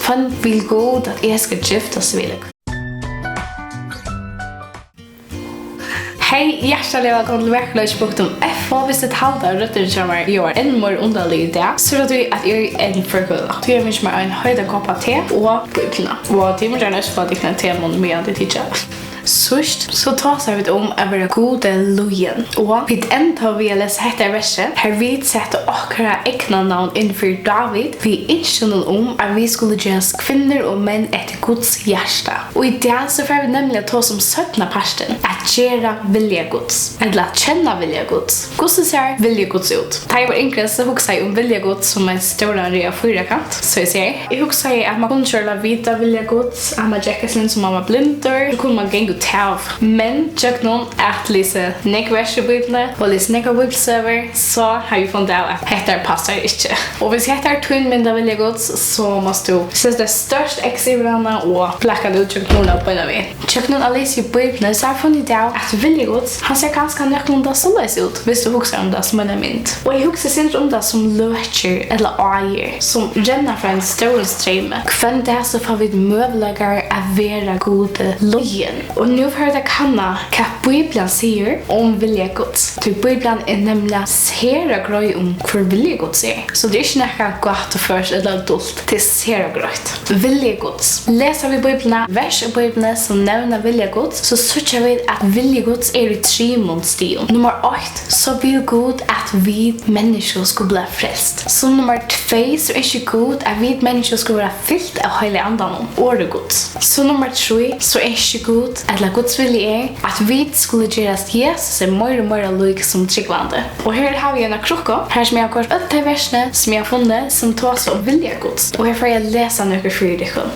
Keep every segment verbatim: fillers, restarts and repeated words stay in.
Hvønn vil Gud, at eg skal giftast við? Hey, hjartaliga vælkomin til Vakurleiki punktum F O. Viss tit halda, at røddin hjá mær ljóðar enn meira undarlig í dag, so er tað tí, at eg eri enn forkølað. Tí eg fái mær ein heitan kopp av te og Bíbliuna. Og tit mugu gjarna eisini fáa tykkum ein temunn, meðan tit hyggja. Síðst, so tosaðu vit um at vera Gudi lýðin. Og vit endaðu við at lesa hetta versið, har vit settu okkara egna navn inn fyri Dávid, við ynskjunum um, at vit skulu gerast kvinnur og menn eftir Guds hjarta. Og í dag, so fara vit nemliga at tosa um seinna partin, at gera vilja Guds, ella at kenna vilja Guds. Hvussu sær vilji Guds út? Tá eg var yngri, so hugsaði eg um vilja Guds sum ein stóran reyðan fýrakant, so eg sigi. Eg hugsaði, at mann kundi gjørliga vita vilja Guds, at mann gekk eitt sindur sum mann var blindur, so kundi mann ganga út av. Men gjøgnum at lesa nógv vers í Bíbliuni og lesa nógvar bíbliusøgur, so havi eg funnið av, at hetta passar ikki. Og hvis hetta er tín mynd av vilja Guds, so mást tú seta eitt stórt X yvir hana og blaka hana út gjøgnum hurðina beinan vegin. Gjøgnum at lesa í Bíbliuni, so havi eg funnið av, at vilji Guds, hann sær kanska nøkulunda soleiðis út, hvis tú hugsar um tað sum eina mynd. Og eg hugsi eitt sindur um tað sum løkir ella áir, sum renna frá einum stórum streymi. Hvønn dag so fáa vit møguleikar at vera Gudi lýðin. Og nú fara vit at kanna, hvat Bíblian sigur um vilja Guds. Tí Bíblian er nemliga sera greið um, hvør vilji Guds er. So tað er ikki nakað gátuført ella dult, tað er sera greitt. Vilji Guds. Lesa vit Bíbliuna, vers í Bíbliuni, sum nevna vilja Guds, so síggja vit, at vilji Guds er í trimum stigum. Nummar eitt, so vil Gud, at vit menniskju skulu blíva frelst. So nummar tvey, so ynskir Gud, at vit menniskju skulu vera fylt av Heilaga Andanum, orði Guds. So nummar trý, so ynskir Gud, ella Guds vilji er, at vit skulu gerast Jesusi meira og meira lík sum trúgvandi. Og her havi eg eina krukku, har sum eg havi koyrt øll tey versini, sum eg havi funnið, sum tosa um vilja Guds. Og her fari eg at lesa nøkur fyri tykkum.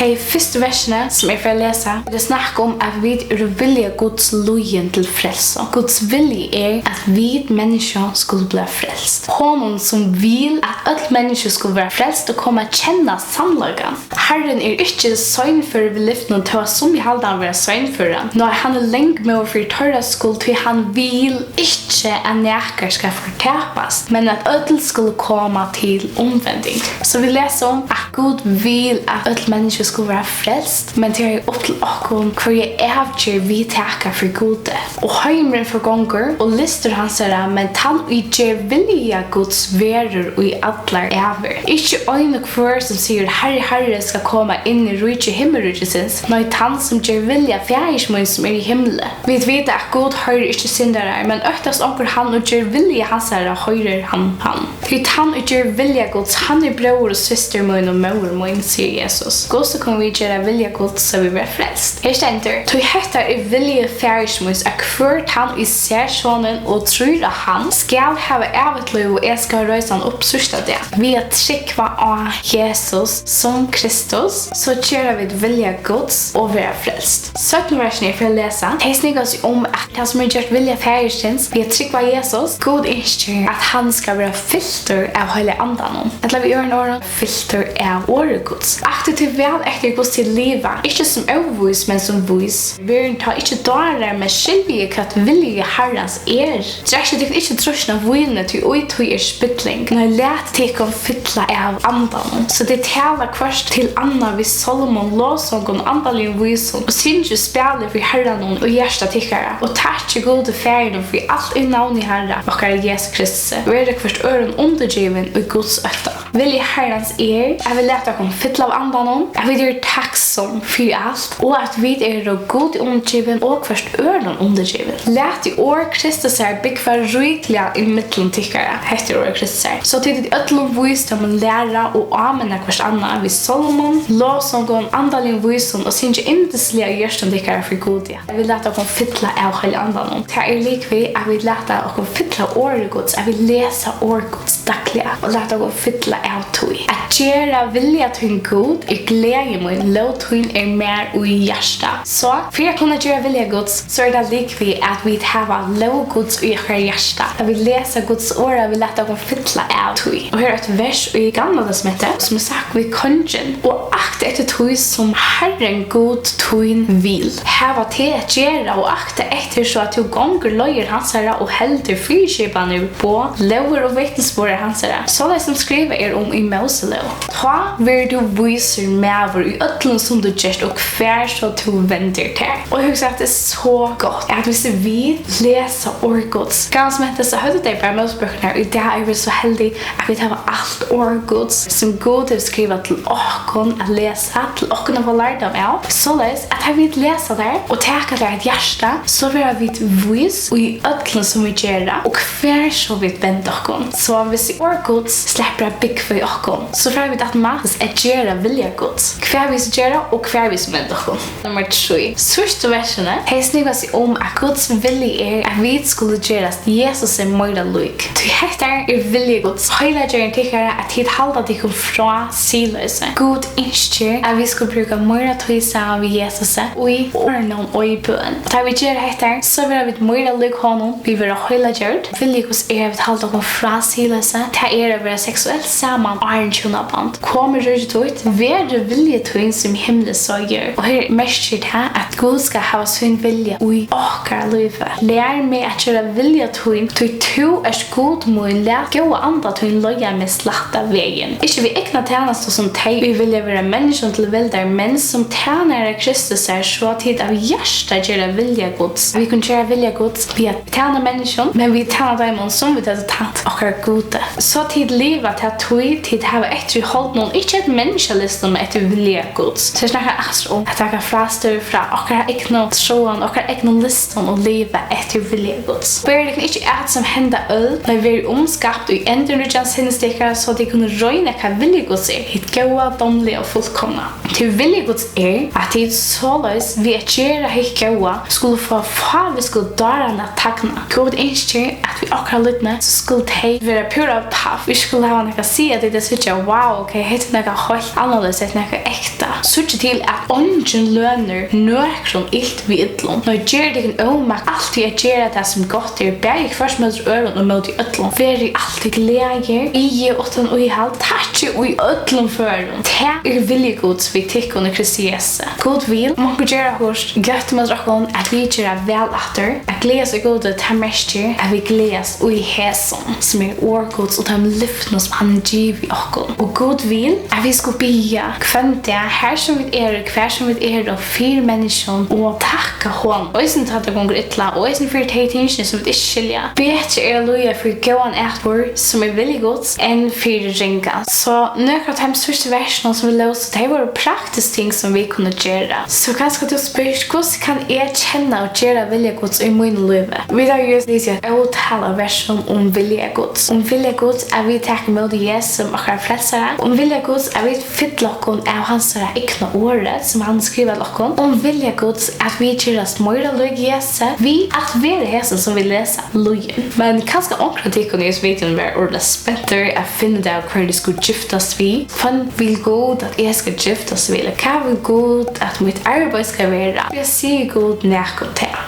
Tey fyrstu versini, sum eg fari at lesa, er snakk um, at vit eru vilja Guds lýðin til frelsu. Guds vilji er, at vit menniskju skulu blíva frelst. Honum, sum vil, at øll menniskju skulu vera frelst og koma at kenna sannleikan. Harrin er ikki seinførur við lyftunum, tó at summi halda hann vera seinføran. Nei, hann er langmóður fyri teirra skuld, tí hann vil ikki, at nakar skal fortapast, men at øll skulu koma til umvending. So vit lesa um, at Gud vil, at øll menniskju skulu vera frelst, men tað er upp til okkum, hvørja avgerð vit taka fyri Gudi. Og heimurin forgongur, og lystir hansara, men tann, ið ger vilja Guds, verður í allar ævir. Ikki ein og hvør, sum sigur: Harri, Harri, skal koma inn í ríki himmiríkisins, nei, tann, sum ger vilja Faðirs míns, sum er í himli. Vit vita, at Gud hoyrir ikki syndarar, men óttast onkur hann og ger vilja hansara, hoyrir hann hann. Tí tann, ið ger vilja Guds, hann er bróðir og systir mín og móðir mín, sigur Jesus. Hvussu kunnu vit gera vilja Guds, so vit verða frelst? Her stendur: Tí hetta er vilji Faðirs míns, at hvør tann, ið sær Sonin og trýr á hann, skal hava ævigt lív, og eg skal reisa hann upp síðsta dag. Við at trúgva á Jesus sum Kristus, so gera vit vilja Guds og verða frelst. Seinnu versini eg fari at lesa, tey snúgva seg um, at tað, sum er gjørt vilja Faðirsins, við at trúgva á Jesus, Gud ynskir, at hann skal vera fyltur av Heilaga Andanum, ella við øðrum orðum, fyltur av orði Guds. Aktið tykkum væl eftir, hvussu tit liva, ikki sum óvís, men sum vís. Verið tá ikki dárar, men skiljið, hvat vilji Harrans er. Drekkið tykkum ikki drýggjuna av víni, tí í tí er spilling. Nei, latið tykkum fylla av Andanum, so tit tala hvørt til annað við sálmum, lovsongum, andaligum vísum, og syngið, spælið fyri Harranum í hjarta tykkara, og takkið Gudi Faðirinum fyri alt í navni Harra okkara Jesu Kristi. Verið hvørt øðrum undirgivin í Guds ótta. Vilji Harrans er, at vit lata okkum fylla av Andanum, at vit eru takksom fyri alt, og at vit eru Gudi undirgivin og hvørt øðrum undirgivin. Latið orð Kristusar búgva ríkliga ímillum tykkara, hetta er orð Kristusar, so tit í øllum vísdómi læra og áminna hvørt annað við sálmum, lovsongum, andaligum vísum og syngja yndisliga í hjørtum tykkara fyri Gudi. At vit lata okkum fylla av Heilaga Andanum. Tað er líkvið, at vit lata okkum fylla av orði Guds, at vit lesa orð Guds dagliga og lata okkum fylla av tí. At gera vilja tín, Gud, er gleði mín, lóg tín er mær í hjarta. So, fyri at kunna gera vilja Guds, so er tað líkvið, at vit hava lóg Guds í okkara hjarta. At vit lesa Guds orð, at vit lata okkum fylla av tí. Og her er eitt vers í Gamla Testamenti, sum er sagt við kongin: Og akt eftir tí, sum Harrin Gud tín vil. Hava teg at gera og akta eftir, so at tú gongur leiðir hansara og heldur fyriskipanir, boð, lógir og vitnisburð hansara, soleiðis sum skrivað er um í Móselóg: Tá verður tú vísur maður í øllum, sum tú gert, og hvar so tú vendir tær. Og eg hugsi, at tað er so gott, at hvis vit lesa orð Guds, gamalt sum hent, so høvdu tey bara Mósebøkurnar, í dag eru vit so heldig, at vit hava alt orð Guds, sum Gud hevur skrivað til okkum at lesa, til okkum at fáa lærdóm av, soleiðis at tá vit lesa tær og taka tær eitt hjarta, so verða vit vís í øllum, sum vit gera, og hvar so vit venda okkum. So hvis orð Guds sleppur at búgva í okkum, so fara vit automatiskt at gera vilja Guds, hvar vit so gera og hvar vit so venda okkum. Nummar trý. Síðstu versini, tey snúgva seg um, at Guds vilji er, at vit skulu gerast Jesusi meira lík. Tí hetta er vilji Guds, heilaggjøring tykkara, at tit halda tykkum frá siðloysi. Gud ynskir, at vit skulu brúka meira tíð saman við Jesusi í orðinum og í bøn. Tá vit gera hetta, so verða vit meira lík honum, vit verða heilaggjørd. Vilji Guds er, at vit halda okkum frá siðloysi. Tað er at vera seksuelt saman áðrenn hjúnaband. Komi ríki títt, verði vilji tín sum í himli, so á jørð. Og her merkir tað, at Gud skal hava sín vilja í okkara lívi. Lær meg at gera vilja tín, tí tú ert Gud mín. Lat góða anda tín leiða meg slætta vegin. Ikki við egna tænastu sum tey, ið vilja vera menniskjum til vildar, men sum tænarar Kristusar, so at tit av hjarta gera vilja Guds. Vit kunnu gera vilja Guds við at tæna menniskjum, men vit tæna teimum, sum vit høvdu tænt okkara Gudi. So tit liva ta tíð, tit hava eftir í holdinum, ikki eftir menniskjalystum, men eftir vilja Guds. So eg snakki aftur um at taka frástøðu frá okkara egnu tráum, okkara egnu lystum og liva eftir vilja Guds. Ber tykkum ikki at sum henda øld, men verið umskapt í endurnýggjan sinnis tykkara, so tit kunnu royna, hvat vilji Guds er, hitt góða, dámliga og fullkomna. Tí vilji Guds er, at tit soleiðis við at gera hitt góða skulu fáa fávisku dáran at tagna. Gud ynskir, at við okkara lydni, so skulu tey vera púra paff. Vit skulu hava nakað at siga, tí tey síggja, wow, ok, hetta er nakað heilt annarleiðis, hetta er nakað ekta. Síggja til, at eingin lønir nøkrum ilt við illum. Nei, ger tykkum ómak altíð at gera tað, sum gott er, bæði hvørt móti øðrum og móti øllum. Verið altíð glaðir, biðið uttan íhald, takkið í øllum førum. Tað er vilji Guds við tykkum í Kristi Jesu. Gud vil, um okkurt ger okkurt gott móti okkum, at vit gera væl aftur. At gleðast í Gudi, tað merkir, at vit gleðast í hesum, sum er orð Guds, og teimum lyftunum, sum hann hevur givið okkum. Og Gud vil, at vit skulu biðja hvønn dag, har sum vit eru, hvar sum vit eru, fyri menniskjum, og takka honum. Eisini tá tað gongur illa, og eisini fyri tey tingini, sum vit ikki skilja. Betri er at líða fyri góðan atburð, sum er vilji Guds, enn fyri ringan. So nøkur av teimum síðstu versunum, sum vit lósu, tey vóru praktisk ting, sum vit kunnu gera. So kanska tú spyrt, hvussu kann eg kenna og gera vilja Guds í mínum lívi? Vit hava júst lisið eitt ótal av versum um vilja Guds. Um vilja Guds, at vit taka ímóti Jesu sum okkara frelsara. Um vilja Guds, at vit fylla okkum av hansara egna orði, sum hann skrivar til okkum. Um vilja Guds, at vit gerast meira lík Jesu, við at vera hesum, sum vit lesa, lýðin. Men kanska onkur av tykkum í hesum videoini var ordiliga spentur at finna út av, hvørjum tey skulu giftast við. Hvønn vil Gud, at eg skal giftast við? Ella hvat vil Gud, at mítt arbeiði skal vera? Hvat sigur Gud nakað um tað?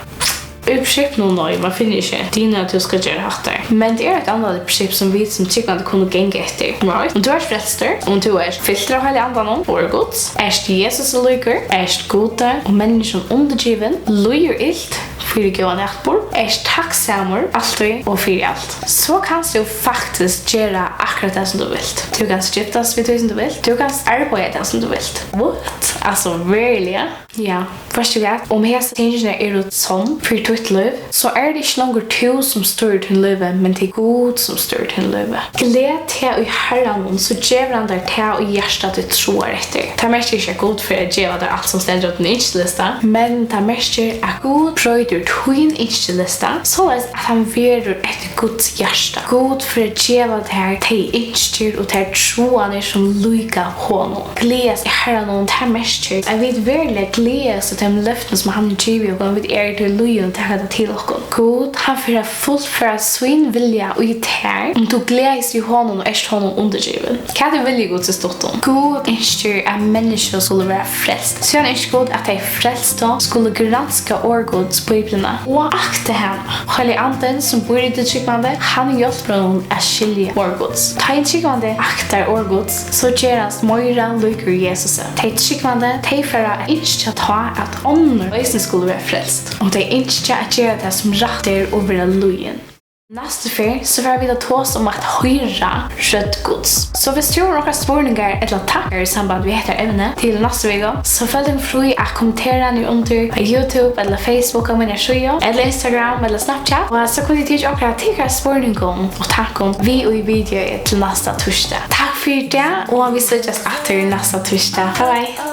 Í prinsippinum nei, man finnur ikki, Dina, at tú skal gera hatta. Men tað er eitt annað prinsipp, sum vit sum trúgvandi kunnu ganga eftir. Right? Um tú ert frelstur, um tú ert fyltur av Heilaga Andanum, orð Guds, ert Jesus líkur, ert Gudi og menniskjum undirgivin, lýður ilt, fyri góðan atburð, ert takksamur altíð og fyri alt, so kanst tú faktiskt gera akkurát tað, sum tú vilt. Tú kanst giftast við tí, sum tú vilt. Tú kanst arbeiða tað, sum tú vilt. What? Altso, veruliga? Ja. Veitst tú hvat? Um hesar tingini eru sonn fyri títt lív, so er tað ikki longur tú, sum stýrir tínum lívi, men tað er Gud, sum stýrir tínum lívi. Gleð teg í Harranum, so gevur hann tær tað, ið hjarta títt tráar eftir. Tað merkir ikki, at Gud fer at geva tær alt, sum stendur á tínum ynskilista, men tað merkir, at Gud broytir tín ynskilista, soleiðis at hann verður eftir Guds hjarta. Gud fer at geva tær tey ynskir og tær tráanir, sum líka honum. Gleðast í Harranum, tað merkir, at vit veruliga gleðast í teimum løftum, sum hann hevur givið okkum, og vit eru til lýðin og taka tað til okkum. Gud, hann fer at fullføra sín vilja í tær, um tú gleðist í honum og ert honum undirgivin. Hvat er vilji Guds í stuttum? Gud ynskir, at menniskju skulu vera frelst. Síðan ynskir Gud, at tey frelstu skulu granska orð Guds, Bíbliuna, og akta hana. Heilagi Andin, sum býr í tí trúgvandi, hann hjálpir honum at skilja orð Guds. Tá ein trúgvandi aktar orð Guds, so ger hann meira líkur Jesusi. Tey trúgvandi, tey fara at ynskja tá, at onnur eisini skulu vera frelst. Og tey ynskja at gera tað, sum rætt er, og vera lýðin. Næstu ferð, so fara vit at tosa um at hoyra rødd Guds. So viss tú hevur onkrar spurningar ella tankar í samband við hetta evni til næstu viku, so føl teg frí at kommentera niðurundir á YouTube ella Facebook á míni síðu, ella Instagram ella Snapchat, og so kunnu tit taka onkrar av tykkara spurningum og tankum við í videoið til næsta týsdag. Takk fyri í dag, og vit síggjast aftur næsta týsdag. Bye bye.